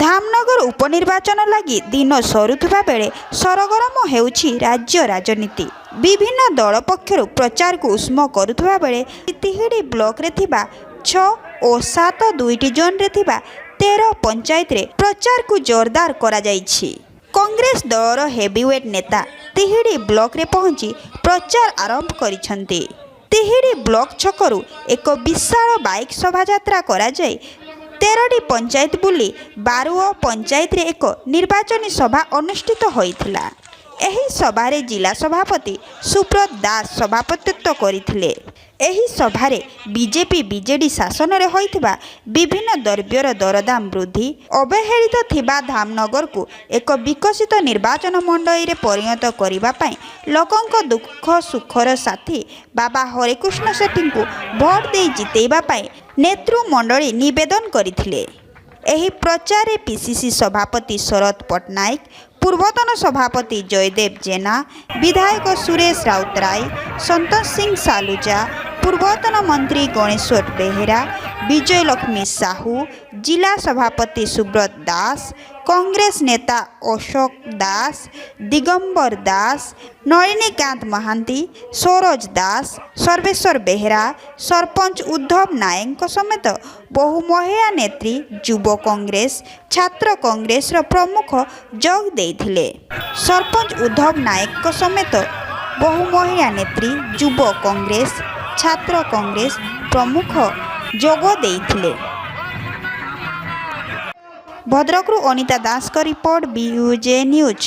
ଧାମନଗର ଉପନିର୍ବାଚନ ଲାଗି ଦିନ ସରୁଥିବା ବେଳେ ସରଗରମ ହେଉଛି ରାଜ୍ୟ ରାଜନୀତି। ବିଭିନ୍ନ ଦଳ ପକ୍ଷରୁ ପ୍ରଚାରକୁ ଉଷ୍ମ କରୁଥିବା ବେଳେ ତିହିଡ଼ି ବ୍ଲକରେ ଥିବା 6 ଓ 7 ଦୁଇଟି ଜୋନ୍ରେ ଥିବା 13 ପଞ୍ଚାୟତରେ ପ୍ରଚାରକୁ ଜୋରଦାର କରାଯାଇଛି। କଂଗ୍ରେସ ଦଳର ହେଭିୱେଟ୍ ନେତା ତିହିଡ଼ି ବ୍ଲକରେ ପହଞ୍ଚି ପ୍ରଚାର ଆରମ୍ଭ କରିଛନ୍ତି। ତିହିଡ଼ି ବ୍ଲକ ଛକରୁ ଏକ ବିଶାଳ ବାଇକ୍ ଶୋଭାଯାତ୍ରା କରାଯାଇ 13ଟି ପଞ୍ଚାୟତ ବୁଲି ବାରୁଅ ପଞ୍ଚାୟତରେ ଏକ ନିର୍ବାଚନୀ ସଭା ଅନୁଷ୍ଠିତ ହୋଇଥିଲା। ଏହି ସଭାରେ ଜିଲ୍ଲା ସଭାପତି ସୁବ୍ରତ ଦାସ ସଭାପତିତ୍ୱ କରିଥିଲେ। ଏହି ସଭାରେ ବିଜେପି ବିଜେଡି ଶାସନରେ ହୋଇଥିବା ବିଭିନ୍ନ ଦ୍ରବ୍ୟର ଦରଦାମ ବୃଦ୍ଧି, ଅବହେଳିତ ଥିବା ଧାମନଗରକୁ ଏକ ବିକଶିତ ନିର୍ବାଚନ ମଣ୍ଡଳୀରେ ପରିଣତ କରିବା ପାଇଁ ଲୋକଙ୍କ ଦୁଃଖ ସୁଖର ସାଥୀ ବାବା ହରେକୃଷ୍ଣ ସେଠୀଙ୍କୁ ଭୋଟ ଦେଇ ଜିତେଇବା ପାଇଁ ନେତୃମଣ୍ଡଳୀ ନିବେଦନ କରିଥିଲେ। ଏହି ପ୍ରଚାରରେ ପିସିସି ସଭାପତି ଶରତ ପଟ୍ଟନାୟକ, ପୂର୍ବତନ ସଭାପତି ଜୟଦେବ ଜେନା, ବିଧାୟକ ସୁରେଶ ରାଉତରାୟ, ସନ୍ତୋଷ ସିଂ ସାଲୁଜା, ପୂର୍ବତନ ମନ୍ତ୍ରୀ ଗଣେଶ୍ୱର ବେହେରା, ବିଜୟଲକ୍ଷ୍ମୀ ସାହୁ, ଜିଲ୍ଲା ସଭାପତି ସୁବ୍ରତ ଦାସ, କଂଗ୍ରେସ ନେତା ଅଶୋକ ଦାସ, ଦିଗମ୍ବର ଦାସ, ନଳିନୀକାନ୍ତ ମହାନ୍ତି, ସରୋଜ ଦାସ, ସର୍ବେଶ୍ୱର ବେହେରା, ସରପଞ୍ଚ ଉଦ୍ଧବ ନାୟକଙ୍କ ସମେତ ବହୁ ମହିଳା ନେତ୍ରୀ, ଯୁବ କଂଗ୍ରେସ, ଛାତ୍ର କଂଗ୍ରେସର ପ୍ରମୁଖ ଯୋଗ ଦେଇଥିଲେ। ସରପଞ୍ଚ ଉଦ୍ଧବ ନାୟକଙ୍କ ସମେତ ବହୁ ମହିଳା ନେତ୍ରୀ, ଯୁବ କଂଗ୍ରେସ, ଛାତ୍ର କଂଗ୍ରେସ ପ୍ରମୁଖ ଯୋଗ ଦେଇଥିଲେ। ଭଦ୍ରକରୁ ଅନିତା ଦାସଙ୍କ ରିପୋର୍ଟ, ବିୟୁଜେ ନ୍ୟୁଜ୍।